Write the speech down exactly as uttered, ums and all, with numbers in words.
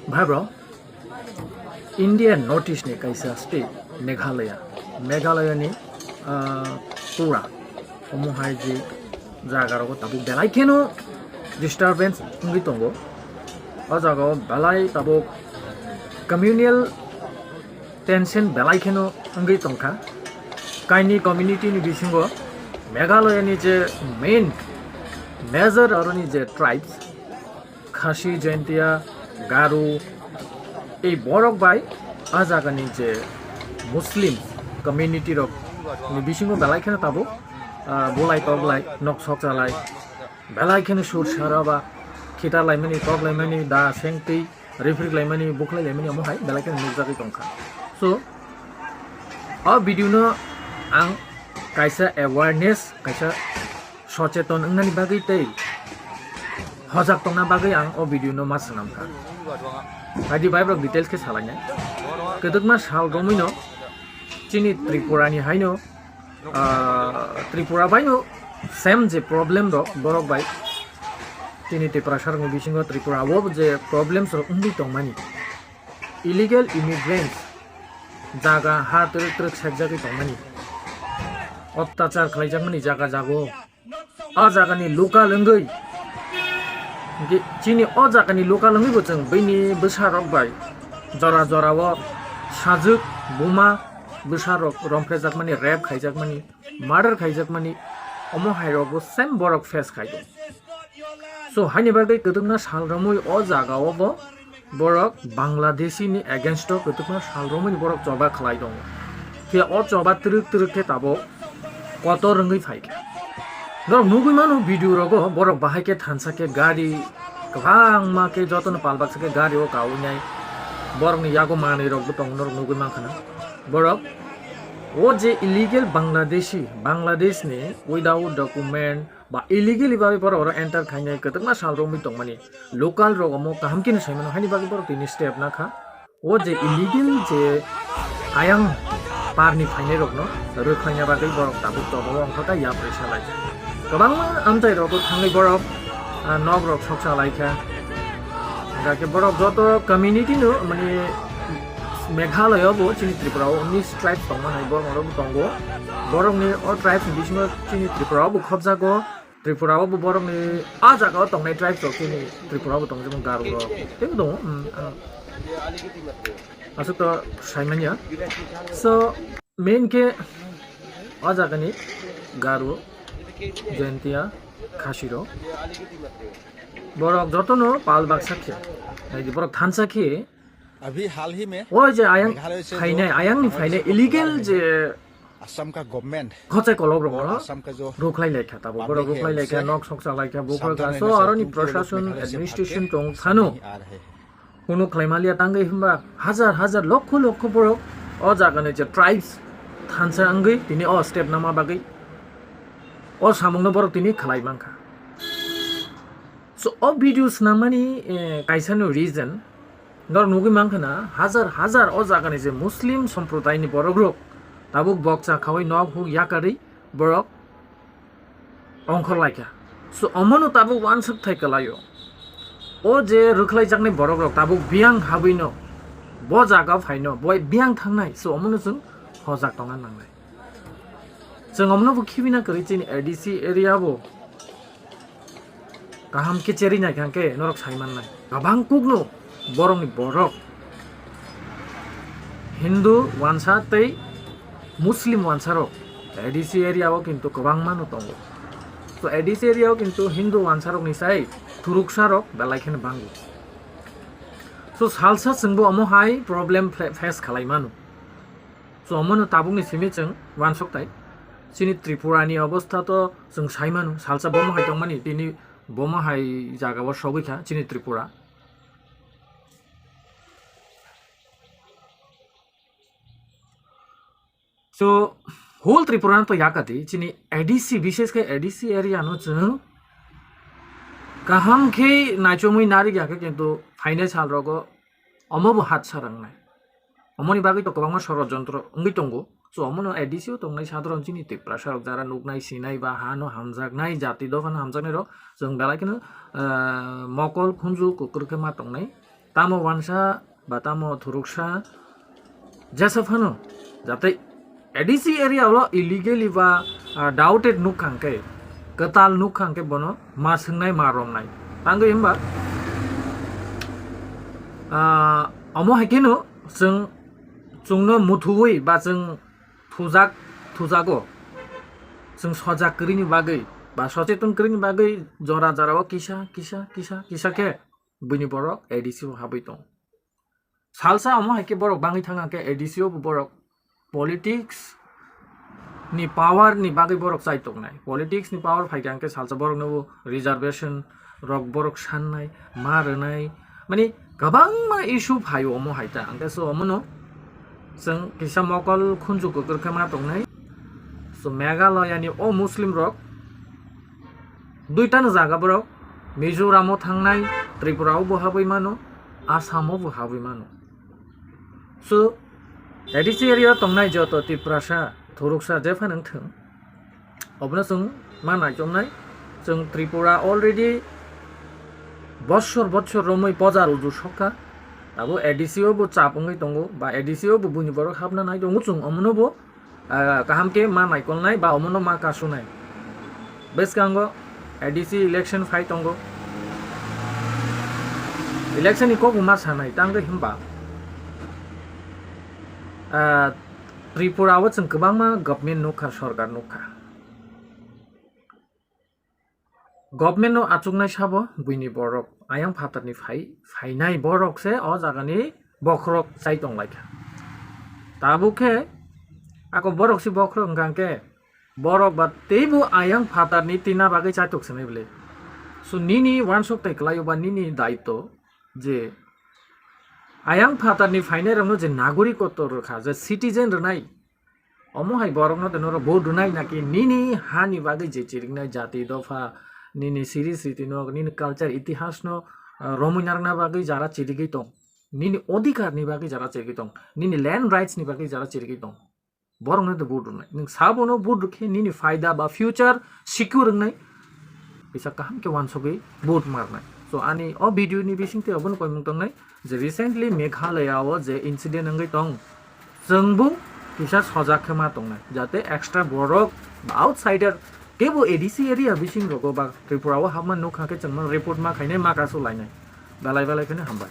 Bhai bro, India North East ni kaisa state Meghalaya, Meghalaya ni, ah, Tura, omo hai je jaga rogo tabuk belai kheno disturbance wngwi tongo. O jaga o belai tabuk communal tension belai kheno wngwi tongkha. Kaini community ni bisingo Meghalaya ni je main major aroni je tribes, Khasi, Jaintia, Garo, ei borok bai a jagani je Muslim community rok ni bisingo belai kheno tabuk, ah, bulai toklai, nok sok chalai, belai kheno sur sara ba khitar laimani, tok laimani, da sengtwi, rifrik laimani, bukhlai laimani omo hai belai kheno nukjagwi tongkha. So, o video no ang kaisa awareness, kaisa socheton wngnani bagwi tei hojak tongna bagwi ang o video no ma swnam kha. Haidi bai borok details khe salainai. Kwdwkma sal romwi no chini Tripura ni haino, ah, Tripura bai no same je problem rok borok bai chini Tiprasa rok ni bisingo Tripura o je problems rok wngwi tongmani. Illegal immigrants jaga ha twrwk twrwk sekjagwi tongmani, ottachar khlaijakmani jaga jago. O jagani local wngwi, ge-, chini o jagani local wngwi bo chwng bini bwsarok bai jora jora o sajwk buma bwsarok romphrejakmani, rape khaijakmani, murder khaijakmani, omo hai rok bo same borok face khai do. So, haini bagwi kwdwkma sal romwi o jaga o bo borok Bangladeshi ni against o kwdwkma sal romwi ni borok choba khlai tongo. Phiya o choba twrwk twrwk khe tabuk kotor wngwi phai kha. Norok nugwi mano video rogo borok bahai khe thansa khe gari kwbangma khe jotono pal baksa khe gari o kaui nai. Borok ni yago manwi rok bo tongo norok nugwi mankha na. Borok o je illegal Bangladeshi, Bangladesh ni without document ba illegally bagwi borok oro enter khainai kwdwkma sal romwi tongmani. Local rok omo kaham khe no sai mano, haini bagwi borok tini step nakha. O je illegal je ayang parni phainai rokno rwkhlaina bagwi borok tabuk tobao wngkha kha yapri salai. Kwbangma amchai rogo thangwi borok, ah, nok rok soksa lai kha. Hwnkhe borok joto community no mani Meghalaya bo chini Tripura o unis tribe tongma hai borok rok tongo. Borok ni o tribe ni bisingo chini Tripura o bo khobjago. Tripura o bo borok ni a jaga o tongnai tribes rok chini Tripura o bo tongo, jemon Garo rok teibo tongo. Hmm, ah. Aswk to saimanya. So, main khe o jaga ni Garo, Jaintia, Khasi rok. Borok jotono pal baksa khe, naidi borok thansa khe. अभी हाल ही में o je ayang Meghalaya से जो phainai, ayang ni phainai illegal je Assam का government khochai kolok rok और no Assam का जो rukhlai lai kha, tabuk borok pablik है, rukhlai lai kha, उनसे nok soksa lai kha, bukhlai सावधान kha. So, रहना चाहिए, aroni क्योंकि वो लोग prashason, मेघालय से administration भाग के tong नहीं phano आ रहे हैं। Kuno khlai maliya tangwi hwnba hajar hajar, lokho lokho borok o jaga ni je tribes thansa wngwi tini o step nama bagwi o samungno borok tini khlai mankha. So, o video swnamani, eh, kaisa no reason, norok nugwi mankha na, hajar hajar o jaga ni je Muslim somprodai ni borok rok tabuk bokcha khawi nok huk yakarwi borok ongkhor lai kha. So, omono tabuk uansuk thai kwlaio. O je rwkhlaijaknai borok rok tabuk biyang habwino bo jaga phaino, bo biyang thangnai. So, omono chwng hojak tongna nangnai. Chwng omono bo khibina kwrwi chini A D C area bo kaham khe cherwi nai kha khe norok sai mannai. Kwbang kukno borokni borok Hindu wansa tei Muslim wansa rok A D C area o kintu kwbangma no tongo. So A D C area o kintu Hindu wansa rokni sai thuruksa rok belai kheno bango. So salsa chwngbo omo hai problem fla-, face khalai mano. So omono tabukni simi chwng uansuk tai. Chini Tripura ni obostha to chwng sai mano, salsa bomo hai tongmani, tini bomo hai jaga o sogwi kha chini Tripura. So, whole Tripura no to yakati, chini A D C, bishesh khe A D C area no chwng kaham khe naichomwi narik ya khe, kintu phainai sal rogo omo bo hat sarangnai. Omoni bagwi to kwbangma sorojontro wngwi tongo. So, omono A D C o tongnai sadharon chini Tiprasa rok jara nuknai, sinai ba ha no hamjaknai, jati dopha no hamjaknai rok chwng belai kheno, ah, mokol khunju kukur khe ma tongnai. Tamo wansa ba tamo thuruksa jesa phano, jate A D C area o illegally ba, ah, doubted nukkha hwnkhe, kwtal nukkha hwnkhe bono ma swngnai, ma romnai. Tangwi hwnba, ah, omo hai kheno chwng, chwngno muthuwi ba chwng thujak, thujago. Chwng sojak kwrwini bagwi ba socheton kwrwini bagwi jora jorao kisa, kisa, kisa, kisa khe buini borok A D C o habwi tong. Salsa omo hai khe borok bangwi thang khe A D C o bo borok politics ni power ni bagwi borok chai tongnai. Politics ni power phai khe salsa borok no reservation rok borok sannai, ma rwnai, mani kwbangma issue phai omo hai ta. Hwnkhe so omono chwng kisa mokol khunju kwkrw khe ma tongnai. So Meghalaya ni o Muslim rok duitano jaga borok, Mizoram o thangnai, Tripura o bo habwi mano, Assam o bo habwi mano. So A D C area o tongnai joto Tiprasa, Thuruksa jephano wngthwng, obono chwng ma naichomnai. Chwng Tripura already bossor bossor romwi pojar uju sokha, abo A D C o bo chap wngwi tongo ba A D C o bo buini borok habna nai tongo, chwng omono bo ah, kaham khe ma naikolnai ba omono ma kasunai. Bwskango A D C election phai tongo. Election ni kok ma sanai tangwi hwnba, ah, Tripura o chwng kwbangma government nukha, sorkar nukha. Government no achuknai sabo buini borok ayang phatarni phai, phainai borok se o jagani bokhorok chai tonglaikha. Tabuk khe ako borok si bokhorok hwnkha khe borok ba teibo ayang phatarni tina bagwi chaitok swnai bwle. So nini wansuk tai kwlaio ba nini daitw je ayang phatarni phainai rokno je nagorikotw rwkha, je citizen rwnai, omo hai borokno de norok vote rwnai naki nini hani bagwi je chiriknai jati dopha, nini siri sriti no, nini culture itihas no, ah, romwi narwkna bagwi jara chirigwi tong, nini odhikar ni bagwi jara chirigwi tong, nini land rights ni bagwi jara chirigwi tong, borokno de vote rwnai. Nwng sabono vote rwkhe nini phaida ba future secure wngnai. Kisa kaham khe wansugwi vote marnai. So ani o video ni bisingtwi obono koimung tongnai je recently Meghalaya o je incident wngwi tong, chwngbo kisa sojak khe ma tongnai, jate extra borok ba outsider kebo A D C area bising rogo ba Tripura o hapma nukha khe chwngno report ma khainai, ma kasu lainai. Belai belai kheno hambai.